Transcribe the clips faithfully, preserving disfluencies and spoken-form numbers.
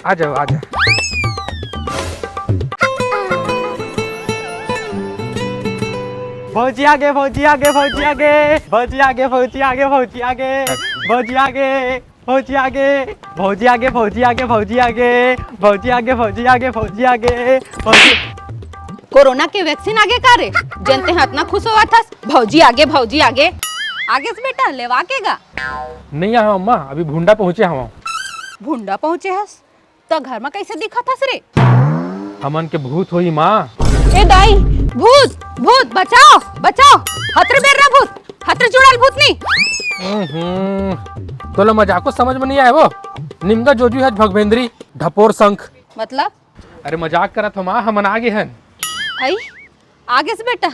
आ जाओ, आ जाओ। भौजी आगे, भौजी आगे, भौजी आगे, भौजी आगे, भौजी आगे, भौजी आगे, भौजी आगे, भौजी आगे, भौजी आगे, भौजी आगे, भौजी आगे, भौजी आगे, भौजी आगे, भौजी आगे, भौजी आगे, भौजी। कोरोना के वैक्सीन आगे का रे? जनते हाथ ना खुश होवत हस, भौजी आगे, भौजी आगे। आगेस बेटा, लेवा के गा? नहीं आया अम्मा, अभी भुंडा पहुंचे हवा। भुंडा पहुंचे हस? त घर म कइसे दिखत हस रे? हमन के भूत होही माँ। ए दाई, भूत, भूत, बचाओ, बचाओ। हतर बेर्रा भूत, हतर जुड़ाल भूतनी। हम्म, तोला मजाको समझ में नहीं आए वो। निमगा जोजू है भगवेंद्री, ढपोर शंख। मतलब? अरे मजाक करत हो माँ, हमन आगे हन। आई, आगेस बेटा।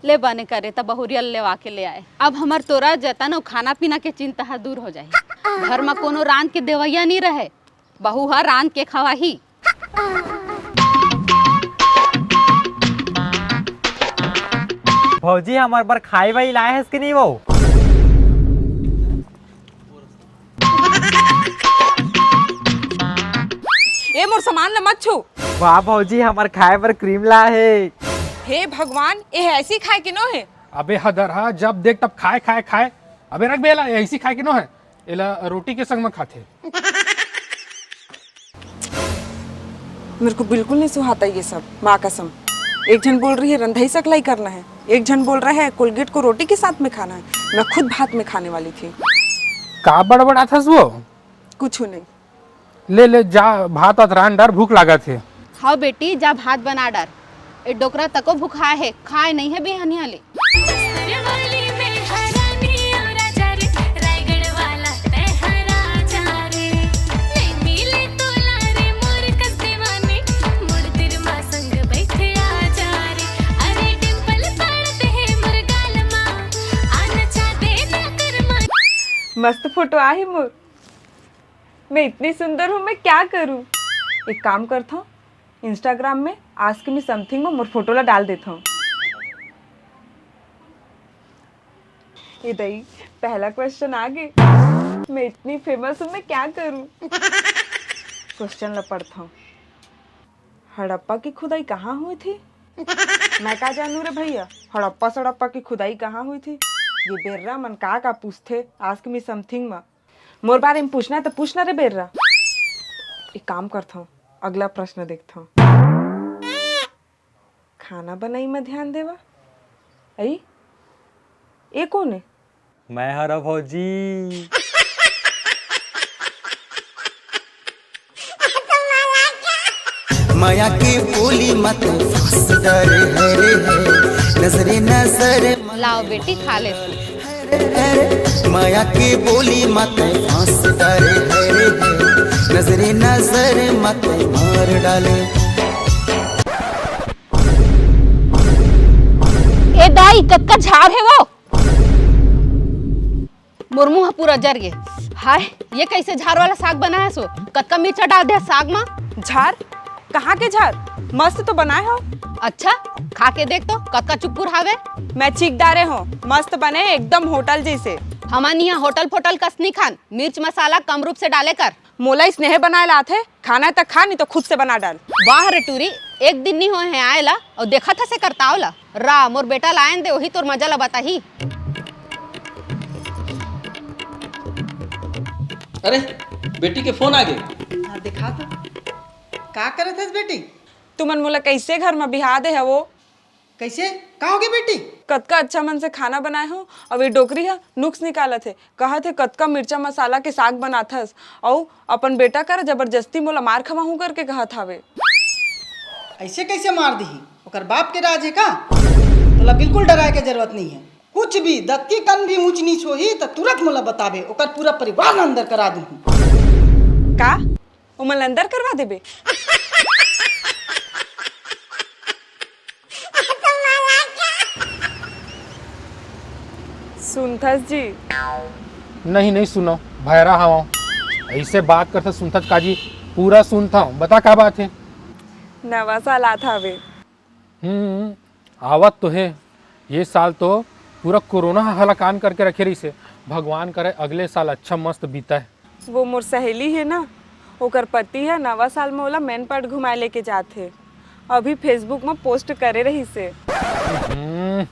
ले बने करे त बहुरिया ल लेवा के ले आए। अब हमर तोरा जतन अउ खाना पीना के चिंता ह दूर हो जाही। घर म कोनो रांध के देवैया नी रहे, बहू ह रांध के खवाही। भौजी, हमर बर खाए वाई लाए हस कि नहीं वो? ए मोर सामान ल मत छू। वाह भौजी, हमर खाए बर क्रीम ला हे। हे भगवान, ए ऐसी खाए के नो हे। अबे हदर हा, जब देख तब खाए, खाए, खाए। अबे रख बे एला, ऐसी खाए के नो हे। एला रोटी के संग म खाथे। मेरे को बिल्कुल नहीं सुहाता ये सब, माँ कसम। एक जन बोल रही है रंधई सकलाई करना है, एक जन बोल रहा है कोलगेट को रोटी के साथ में खाना है। मैं खुद भात में खाने वाली थी। का बड़बड़ाथस वो? कुछ नहीं। ले ले जा, भात आत रान डार, भूख लागत हे। हाँ बेटी, जा भात बना डार। ए डोकरा तको भुखाए हे, खाए नहीं है बिहनिया ले। बस्तर वाली में हरानी ओ राजा रे, रायगढ़ वाला तै हरा जा रे। नहीं मिले तोला रे मोर कस्ते वानी, मोर दिल मा संग बैठे आ जा रे। अरे डिंपल पड़ते हैं मोर गाल मा, आना चाहते ना कर मा। मस्त फोटो आही मोर। मैं इतनी सुंदर हूँ, मैं क्या करूँ? एक काम करता हूँ, Instagram में Ask Me Something में मोर फोटो ला डाल देता हूँ। ए दई, पहला क्वेश्चन आ गे। मैं इतनी फेमस हूँ, मैं क्या करूँ? क्वेश्चन ला पढ़ता हूँ। हड़प्पा की खुदाई कहाँ हुई थी? मैं का जानू रे भैया, हड़प्पा सड़प्पा की खुदाई कहाँ हुई थी? ये बेर्रा मन का का पूछथे Ask Me Something मा। मोर बारे में पूछना है तो पूछना रे बेर्रा। एक काम करता हूँ, अगला प्रश्न देखता हूँ। खाना बनाई में ध्यान देवा। आई, ए कौन है? मैं हरा भौजी। माया के बोली मत फांस डरे है रे है, नजरे नजर लाओ बेटी, खा ले। माया के बोली मत फांस डाले है रे है, नजरे नजर मत मार डाले। ए दाई, कतका झार हे वो? मोर मुंह पूरा जर गे। हाय, ये कैसे झार वाला साग बनाए सो? कतका मिर्चा डाल दे साग मा? झार? कहाँ के झार? मस्त तो बनाए हो। अच्छा, खा के देख तो, कतका चुपुर हावे। मैं चीख डारे हो, मस्त बने, एकदम होटल जैसे। हमन इहाँ होटल फोटल कस नी खान, मिर्च मसाला कम रूप से डाले कर। मोला स्नेह बनाए ला आथे, खाना है त खा, नहीं तो खुद से बना डाल। वाह रे टूरी, एक दिन नी होए है आए ला, अउ देखत हसे करताव ला। रा, मोर बेटा लायन दे, वही तोर मजा ला बताही। अरे, बेटी के फोन आ गे। हाँ, देखा तो। का करत हस बेटी? तुमन मोला कैसे घर में बिहा दे हवो? कैसे? का हो गया बेटी? कतका अच्छा मन से खाना बनाए हो, अब ये डोकरी हा नुक्स निकालत हे, कहत हे कतका मिर्चा मसाला के साग बनाथस, अउ अपन बेटा कर जबरदस्ती मोला मार खवाहूं करके कहत हावे। ऐसे कैसे मार दिही? ओकर बाप के राज हे का? तोला बिल्कुल डराए के जरूरत नहीं है। कुछ भी दतकी कन भी ऊंच नीच होही त तुरंत मोला बताबे, ओकर पूरा परिवार ल अंदर करा दूंहूं। का? ओमन ल अंदर करवा देबे? सुनथस जी? नहीं, नहीं सुनो, भैरा हवं। ऐसे बात करथस सुनथस का जी? पूरा सुनथंव, बता का बात हे? नवा साल आत हावे। हम्म, आवत तो हे। ये साल तो पूरा कोरोना ह हलाकान करके रखे रहिसे। भगवान करे अगले साल अच्छा मस्त बीतय। वो मोर सहेली हे ना, ओकर पति ह नवा साल म ओला मैनपाट घुमाए लेके जात हे। अभी Facebook म पोस्ट करे रहिस हे। हम्म,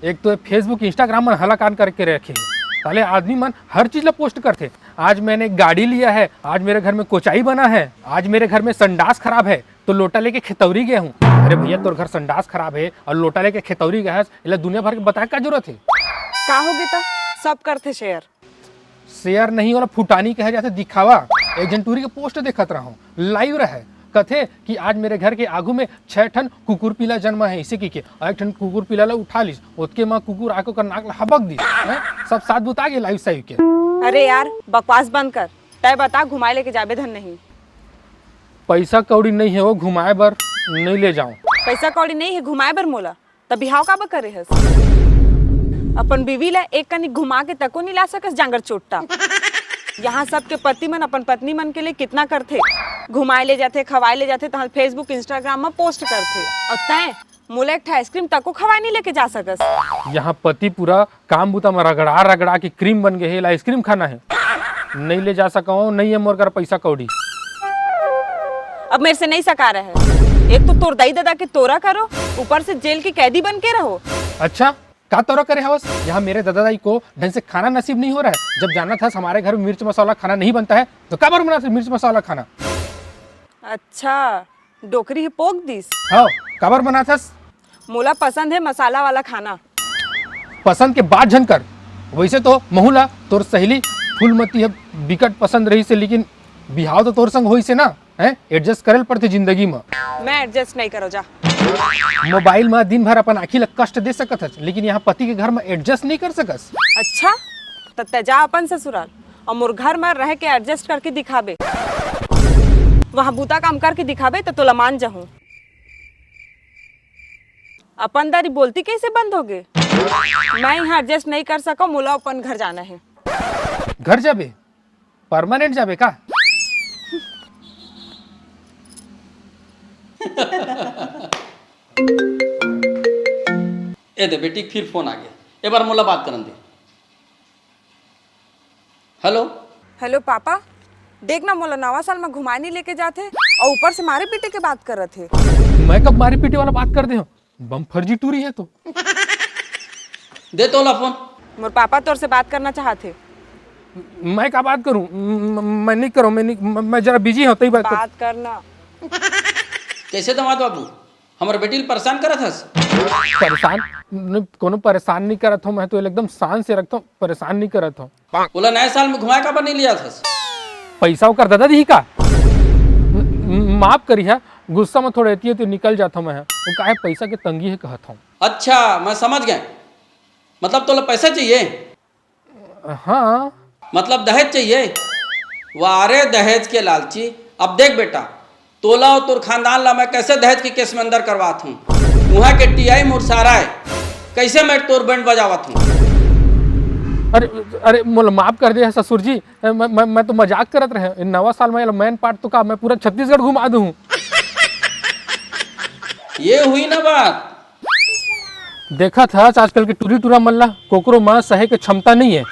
एक तो ये Facebook, Instagram मन हला कान करके रखे हे। साले आदमी मन हर चीज ला पोस्ट करथे। आज मैंने गाड़ी लिया है, आज मेरे घर में कोचाई बना है, आज मेरे घर में संडास खराब है, तो लोटा लेके खेतौरी गया हूँ। अरे भैया, तोर घर संडास खराब है और लोटा लेके खेतौरी गया है, एला दुनिया भर के बताए का जरूरत है? का होगे त? सब करथे शेयर। शेयर नहीं, ओला फुटानी कहे जाथे, दिखावा। एक झन टूरी के पोस्ट देखत रहूं, लाइव रहे, कथे कि आज मेरे घर के आगू में छह ठन कुकुर पीला जन्मा है, इसे की के, और एक ठन कुकुर पीला ला उठा लिस, ओतके मा कुकुर आके ओकर नाक ला हबक दिस, हैं? सब साथ बुता गे लाइव साइव के। अरे यार, बकवास बंद कर। तय बता, घुमाए लेके जाबे धन नहीं? पैसा कौड़ी नहीं है वो घुमाए बर, नहीं ले जाऊं। पैसा कौड़ी नहीं है घुमाए बर मोला, त बिहाव काबर करे हस? अपन बीवी ला एक कनी घुमा के तको नहीं ला सकस, जांगर चोट्टा। यहाँ सबके पति मन अपन पत्नी मन के लिए कितना करथे, घुमाए ले जाथे, खवाए ले जाथे, तहाँ Facebook, Instagram म पोस्ट करथे, और तैं मोला एक ठा आइसक्रीम तको खवाए नहीं लेके जा सकस। यहाँ पति पूरा काम बुता में रगड़ा रगड़ा के क्रीम बन गए हे, ला आइसक्रीम खाना है, नहीं ले जा सकूं, नहीं है मोर कर पैसा कौड़ी। अब मेरे से नहीं सका रहा है। एक तो तोर दाई ददा के तोरा करो, ऊपर से जेल के कैदी बन के रहो। अच्छा, का तोरा करे हवस? यहाँ मेरे दादा दाई को ढंग से खाना नसीब नहीं हो रहा है। जब जानत हस हमारे घर में मिर्च मसाला खाना नहीं बनता है, तो काबर बनाथे मिर्च मसाला खाना? अच्छा, डोकरी ही पोक दिस। हाँ, काबर बनाथस? मोला पसंद है मसाला वाला खाना। पसंद के बात झन कर। वैसे तो महू ला तोर सहेली फूलमती ह बिकट पसंद रहिस हे, लेकिन बिहाव तो तोर संग होइस हे ना, हैं? एडजस्ट करे ल पड़थे जिंदगी म। मैं एडजस्ट नहीं करो, जा। मोबाइल म दिन भर अपन आँखी ला कष्ट दे सकत हस, लेकिन यहाँ पति के घर म एडजस्ट नहीं कर सकस। अच्छा, त तै जा अपन ससुराल, और मोर घर म रह के एडजस्ट करके दिखाबे। वहाँ बूता काम करके दिखाबे त तोला मान जाहूँ। अपन दारी बोलती कैसे बंद होगे? मैं यहाँ एडजस्ट नहीं कर सकूँ, मोला अपन घर जाना है। घर जाबे? परमानेंट जाबे का? ए दे बेटी, फिर फोन आ गया, ए बार मोला बात करन दे। हेलो। हेलो पापा, देख ना, मोला नवा साल में घुमाए नहीं लेके जाथे और ऊपर से मारे पीटे के बात करत हे। मैं कब मारे पीटे वाला बात कर दे हूँ? बम फर्जी टूरी है तो। दे तोला फोन। मोर पापा तोर से बात करना चाहत हे। मैं का बात करूं? म-, म-, मैं नहीं करूं, मैं नहीं, मैं, मैं जरा बिजी हूं, तई बात कर। बात करना। कैसे दामाद बाबू, हमर बेटी ल परेशान करत हस? परेशान? नहीं, कोनो परेशान नहीं करत हूं, मैं तो एकदम शान से रखता हूं, परेशान नहीं करत हूं। ओला नए साल में घुमाए काबर नहीं लिया थस? पैसा ओकर दादा दिही का? म-, माफ करिहा, गुस्सा में थोड़ा एती ओती निकल जात हूं मैं। वो काहे पैसा के तंगी है कहत हूं। अच्छा, मैं समझ गए, मतलब तोला पैसा चाहिए? हाँ। मतलब दहेज चाहिए? वाह रे दहेज के लालची। अब देख बेटा, तोला और तोर खानदान ला मैं कैसे दहेज के केस में अंदर करवात हूँ। वहाँ के टीआई मोर सारा है, कैसे मैं तोर बैंड बजावत हूँ। अरे, अरे, मोला माफ कर दे ससुर जी, मैं, मैं, मैं तो मजाक करत रहे। नवा साल में मैन पार्ट तो का मैं पूरा छत्तीसगढ़ घुमा दूँ। ये हुई ना बात। देखत हस आजकल के टूरी टूरा मन ला, कोकरो म सहे के क्षमता नहीं है।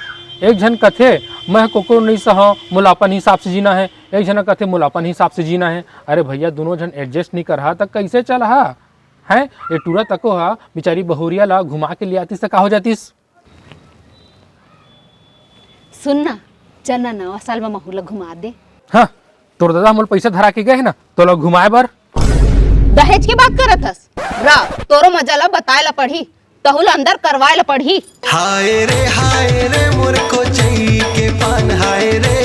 एक झन कथे, "मैं कोकरो नहीं सहव, मोला अपन हिसाब से जीना है।" एक झन कथे, "मोला अपन हिसाब से जीना है।" अरे भैया, दोनों झन एडजस्ट नहीं करहा, त कैसे चलहा? हैं? ये टूरा तको हा, बेचारी बहुरिया ला घुमा के ले आतिस, त का हो जातिस? सुन ना, चल ना, नवा साल में महू ला घुमा दे। हाँ, तोर दादा मोला पैसा धरा के गए है ना, तोला घुमाए बर। दहेज के बात करत हस? रा, तोरो मजा ला बताए ला पड़ही, तहू ला अंदर करवाए ला पड़ही। हाय रे हाय रे मोर कोचई के पान, हाय रे